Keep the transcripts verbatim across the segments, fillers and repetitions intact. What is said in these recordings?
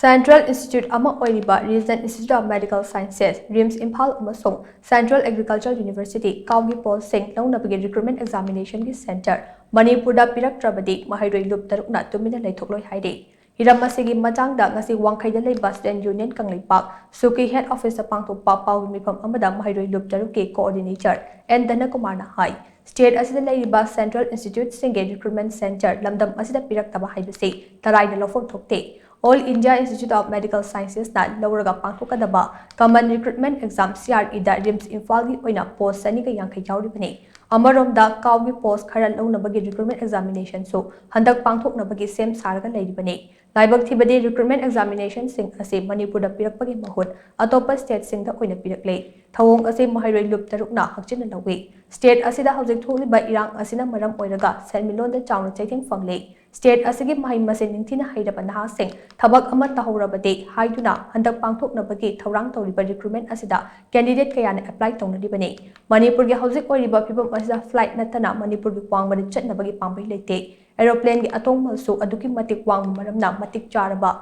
Central Institute ꯑꯃ ꯑꯣꯏꯔꯤꯕ Regent Institute of Medical Sciences, RIMS Imphal ꯑꯃꯁꯨꯡ Central Agriculture University, ꯀꯥꯎꯒꯤ ꯄꯣꯁꯁꯤꯡ ꯂꯧꯅꯕꯒꯤ recruitment examinationꯒꯤ centre ꯃꯅꯤꯄꯨꯔꯗ ꯄꯤꯔꯛꯇ꯭ꯔꯕꯗꯤ ꯃꯍꯩꯔꯣꯏ ꯂꯨꯞ ꯇꯔꯨꯛꯅ ꯇꯨꯃꯤꯟꯅ ꯂꯩꯊꯣꯛꯂꯣꯏ ꯍꯥꯏꯔꯤ꯫ ꯍꯤꯔꯝ ꯑꯁꯤꯒꯤ ꯃꯇꯥꯡꯗ ꯉꯁꯤ ꯋꯥꯡꯈꯩꯗ ꯂꯩꯕ Student Union ꯀꯪꯂꯩꯄꯥꯛ, ꯁꯨꯀꯤ head officeꯇ ꯄꯥꯡꯊꯣꯛꯄ ꯄꯥꯎꯒꯤ ꯃꯤꯐꯝ ꯑꯃꯗ ꯃꯍꯩꯔꯣꯏ ꯂꯨꯞ ꯇꯔꯨꯛꯀꯤ coordinator ꯑꯦꯟ ꯙꯅꯀꯨꯃꯥꯔꯅ ꯍꯥꯏ꯫ State ꯑꯁꯤꯗ ꯂꯩꯔꯤꯕ central instituteꯁꯤꯡꯒꯤ recruitment centre ꯂꯝꯗꯝ ꯑꯁꯤꯗ ꯄꯤꯔꯛꯇꯕ ꯍꯥꯏꯕꯁꯤ ꯇꯔꯥꯏꯅ ꯂꯧꯐꯝ ꯊꯣꯛꯇꯦ꯫ All India Institute of Medical Sciencesꯅ ꯂꯧꯔꯒ ꯄꯥꯡꯊꯣꯛꯀꯗꯕ common recruitment exam, CREꯗ ꯔꯤꯝꯁ ꯏꯝꯐꯥꯜꯒꯤ ꯑꯣꯏꯅ post ꯆꯅꯤꯒ ꯌꯥꯡꯈꯩ ꯌꯥꯎꯔꯤꯕꯅꯤ꯫ ꯑꯃꯔꯣꯝꯗ, ꯀꯥꯎꯒꯤ post ꯈꯔ ꯂꯧꯅꯕꯒꯤ recruitment examinationꯁꯨ ꯍꯟꯗꯛ ꯄꯥꯡꯊꯣꯛꯅꯕꯒꯤ ꯁꯦꯝ ꯁꯥꯔꯒ ꯂꯩꯔꯤꯕꯅꯤ꯫ ꯂꯥꯏꯕꯛ ꯊꯤꯕꯗꯤ, recruitment examinationꯁꯤꯡ ꯑꯁꯤ ꯃꯅꯤꯄꯨꯔꯗ ꯄꯤꯔꯛꯄꯒꯤ ꯃꯍꯨꯠ ꯑꯇꯣꯞꯄ stateꯁꯤꯡꯗ ꯑꯣꯏꯅ ꯄꯤꯔꯛꯂꯦ꯫ ꯊꯧꯑꯣꯡ ꯑꯁꯤ ꯃꯍꯩꯔꯣꯏ ꯂꯨꯞ ꯇꯔꯨꯛꯅ ꯍꯛꯆꯤꯟꯅ ꯂꯧꯏ꯫ State ꯑꯁꯤꯗ ꯍꯧꯖꯤꯛ ꯊꯣꯛꯂꯤꯕ ꯏꯔꯥꯡ ꯑꯁꯤꯅ ꯃꯔꯝ ꯑꯣꯏꯔꯒ ꯁꯦꯟꯃꯤꯠꯂꯣꯟꯗ ꯆꯥꯎꯅ ꯆꯩꯊꯦꯡ ꯐꯪꯂꯦ꯫ State ꯑꯁꯤꯒꯤ ꯃꯍꯩ ꯃꯁꯤꯡ ꯅꯤꯡꯊꯤꯅ ꯍꯩꯔꯕ ꯅꯍꯥꯁꯤꯡ ꯊꯕꯛ ꯑꯃ ꯇꯧꯍꯧꯔꯕꯗꯤ ꯍꯥꯏꯗꯨꯅ ꯍꯟꯗꯛ ꯄꯥꯡꯊꯣꯛꯅꯕꯒꯤ ꯊꯧꯔꯥꯡ ꯇꯧꯔꯤꯕ recruitment ꯑꯁꯤꯗ candidate ꯀꯌꯥꯅ apply ꯇꯧꯅꯔꯤꯕꯅꯤ꯫ ꯃꯅꯤꯄꯨꯔꯒꯤ ꯍꯧꯖꯤꯛ ꯑꯣꯏꯔꯤꯕ ꯐꯤꯕꯝ ꯑꯁꯤꯗ flight ꯅꯠꯇꯅ ꯃꯅꯤꯄꯨꯔꯒꯤ ꯋꯥꯡꯃꯗ ꯆꯠꯅꯕꯒꯤ ꯄꯥꯝꯕꯩ ꯂꯩꯇꯦ꯫ Aeroplaneꯒꯤ ꯑꯇꯣꯡꯃꯜꯁꯨ ꯑꯗꯨꯛꯀꯤ ꯃꯇꯤꯛ ꯋꯥꯡꯕ ꯃꯔꯝꯅ ꯃꯇꯤꯛ ꯆꯥꯔꯕ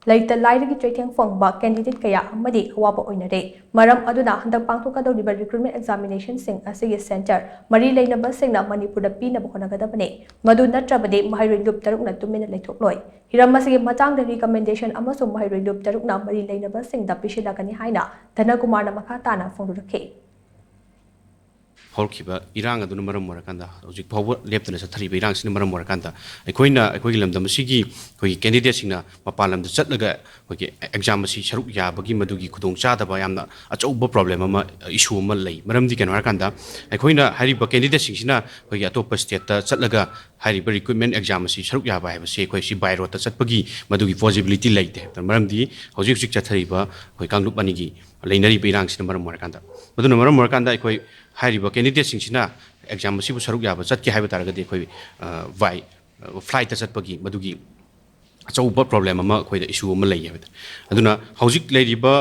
ꯂꯩꯇ ꯂꯥꯏꯔꯒꯤ ꯆꯩꯊꯦꯡ ꯐꯪꯕ candidate ꯀꯌꯥ ꯑꯃꯗꯤ ꯑꯋꯥꯕ ꯑꯣꯏꯅꯔꯦ꯫ ꯃꯔꯝ ꯑꯗꯨꯅ ꯍꯟꯗꯛ ꯄꯥꯡꯊꯣꯛꯀꯗꯧꯔꯤꯕ recruitment examinationꯁꯤꯡ ꯑꯁꯤꯒꯤ centre ꯃꯔꯤ ꯂꯩꯅꯕꯁꯤꯡꯅ ꯃꯅꯤꯄꯨꯔꯗ ꯄꯤꯅꯕ ꯍꯣꯠꯅꯒꯗꯕꯅꯤ꯫ ꯃꯗꯨ ꯅꯠꯇ꯭ꯔꯕꯗꯤ ꯃꯍꯩꯔꯣꯏ ꯂꯨꯞ ꯇꯔꯨꯛꯅ ꯇꯨꯃꯤꯟꯅ ꯂꯩꯊꯣꯛꯂꯣꯏ꯫ ꯍꯤꯔꯝ ꯑꯁꯤꯒꯤ ꯃꯇꯥꯡꯗ recommendation ꯑꯃꯁꯨ ꯃꯍꯩꯔꯣꯏ ꯂꯨꯞ ꯇꯔꯨꯛꯅ ꯃꯔꯤ ꯂꯩꯅꯕꯁꯤꯡꯗ ꯄꯤꯁꯤꯜꯂꯛꯀꯅꯤ ꯍꯥꯏꯅ ꯙꯅꯀꯨꯃꯥꯔꯅ ꯃꯈꯥ ꯇꯥꯅ ꯐꯣꯡꯗꯣꯔꯛꯈꯤ꯫ ꯍꯧꯔꯛꯈꯤꯕ ꯏꯔꯥꯡ ꯑꯗꯨꯅ ꯃꯔꯝ ꯑꯣꯏꯔꯀꯥꯟꯗ ꯍꯧꯖꯤꯛ ꯐꯥꯎꯕ ꯂꯦꯞꯇꯅ ꯆꯠꯊꯔꯤꯕ ꯏꯔꯥꯡꯁꯤꯅ ꯃꯔꯝ ꯑꯣꯏꯔꯀꯥꯟꯗ ꯑꯩꯈꯣꯏꯅ ꯑꯩꯈꯣꯏꯒꯤ ꯂꯝꯗꯝ ꯑꯁꯤꯒꯤ ꯑꯩꯈꯣꯏꯒꯤ candidateꯁꯤꯡꯅ ꯃꯄꯥꯟ ꯂꯝꯗ ꯆꯠꯂꯒ ꯑꯩꯈꯣꯏꯒꯤ exam ꯑꯁꯤ ꯁꯔꯨꯛ ꯌꯥꯕꯒꯤ ꯃꯗꯨꯒꯤ ꯈꯨꯗꯣꯡꯆꯥꯗꯕ ꯌꯥꯝꯅ ꯑꯆꯧꯕ problem ꯑꯃ, issue ꯑꯃ ꯂꯩ꯫ ꯃꯔꯝꯗꯤ ꯀꯩꯅꯣ ꯍꯥꯏꯔꯀꯥꯟꯗ ꯑꯩꯈꯣꯏꯅ ꯍꯥꯏꯔꯤꯕ candidateꯁꯤꯡꯁꯤꯅ ꯑꯩꯈꯣꯏꯒꯤ ꯑꯇꯣꯞꯄ stateꯇ ꯆꯠꯂꯒ ꯍꯥꯏꯔꯤꯕ recruitment exam ꯑꯁꯤ ꯁꯔꯨꯛ ꯌꯥꯕ ꯍꯥꯏꯕꯁꯤ ꯑꯩꯈꯣꯏ ꯁꯤ by roadꯇ ꯆꯠꯄꯒꯤ ꯃꯗꯨꯒꯤ possibilityꯂꯩꯇꯦ꯫ ꯃꯔꯝꯗꯤ ꯍꯧꯖꯤꯛ ꯍꯧꯖꯤꯛ ꯆꯠꯊꯔꯤꯕ ꯑꯩꯈꯣꯏ ꯀꯥꯡꯂꯨꯞ ꯑꯅꯤꯒꯤ ꯂꯩꯅꯔꯤꯕ ꯏꯔꯥꯡꯁꯤꯅ ꯃꯔꯝ ꯑꯣꯏꯔꯀꯥꯟꯗ꯫ ꯃꯗꯨꯅ ꯃꯔꯝ ꯑꯣꯏꯔꯀꯥꯟꯗ ꯑꯩꯈꯣꯏ ꯍꯥꯏꯔꯤꯕ candidateꯁꯤꯡꯁꯤꯅ exam ꯑꯁꯤꯕꯨ ꯁꯔꯨꯛ ꯌꯥꯕ ꯆꯠꯀꯦ ꯍꯥꯏꯕ ꯇꯥꯔꯒꯗꯤ ꯑꯩꯈꯣꯏ, ꯑ, by, ꯑ, flightꯇ ꯆꯠꯄꯒꯤ ꯃꯗꯨꯒꯤ ꯑꯆꯧꯕ problem ꯑꯃ ꯑꯩꯈꯣꯏꯗ issue ꯑꯃ ꯂꯩ ꯍꯥꯏꯕ ꯇꯥꯔꯦ꯫ ꯑꯗꯨꯅ ꯍꯧꯖꯤꯛ ꯂꯩꯔꯤꯕ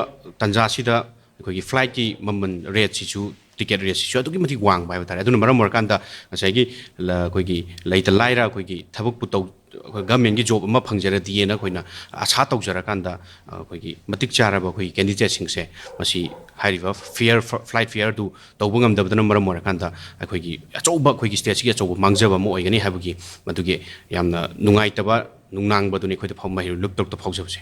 ꯇꯥꯟꯖꯥꯁꯤꯗ ꯑꯩꯈꯣꯏꯒꯤ flightꯀꯤ ꯃꯃꯜ rateꯁꯤꯁꯨ ꯇꯤꯀꯦꯠ ꯔꯦꯠꯁꯤꯁꯨ ꯑꯗꯨꯛꯀꯤ ꯃꯇꯤꯛ ꯋꯥꯡꯕ ꯍꯥꯏꯕ ꯇꯥꯔꯦ꯫ ꯑꯗꯨꯅ ꯃꯔꯝ ꯑꯣꯏꯔꯀꯥꯟꯗ ꯉꯁꯥꯏꯒꯤ ꯂ-, ꯑꯩꯈꯣꯏꯒꯤ ꯂꯩꯇ ꯂꯥꯏꯔ ꯑꯩꯈꯣꯏꯒꯤ ꯊꯕꯛꯄꯨ ꯇꯧ-, ꯑꯩꯈꯣꯏ ꯒꯃꯦꯟꯒꯤ ꯖꯣꯕ ꯑꯃ ꯐꯪꯖꯔꯗꯤꯅ ꯑꯩꯈꯣꯏꯅ ꯑꯁꯥ ꯇꯧꯖꯔꯀꯥꯟꯗ, ꯑ, ꯑꯩꯈꯣꯏꯒꯤ ꯃꯇꯤꯛ ꯆꯥꯔꯕ ꯑꯩꯈꯣꯏꯒꯤ ꯀꯦꯟꯗꯤꯗꯦꯠꯁꯤꯡꯁꯦ ꯃꯁꯤ ꯍꯥꯏꯔꯤꯕ ꯐꯤꯌꯔ, ꯐ-, ꯐ꯭ꯂꯥꯏꯠ ꯐꯤꯌꯔꯗꯨ ꯇꯧꯕ ꯉꯝꯗꯕꯗꯨꯅ ꯃꯔꯝ ꯑꯣꯏꯔꯀꯥꯟꯗ ꯑꯩꯈꯣꯏꯒꯤ ꯑꯆꯧꯕ, ꯑꯩꯈꯣꯏꯒꯤ ꯁ꯭ꯇꯦꯠꯁꯤꯒꯤ ꯑꯆꯧꯕ ꯃꯥꯡꯖꯕ ꯑꯃ ꯑꯣꯏꯒꯅꯤ ꯍꯥꯏꯕꯒꯤ ꯃꯗꯨꯒꯤ ꯌꯥꯝꯅ ꯅꯨꯡꯉꯥꯏꯇꯕ ꯅꯨꯡꯅꯥꯡꯕꯗꯨꯅꯤ ꯑꯩꯈꯣꯏꯗ ꯐꯥꯎ-, ꯃꯍꯩꯔꯣꯏ ꯂꯨꯞ ꯇꯔꯨꯛꯇ ꯐꯥꯎꯖꯕꯁꯦ꯫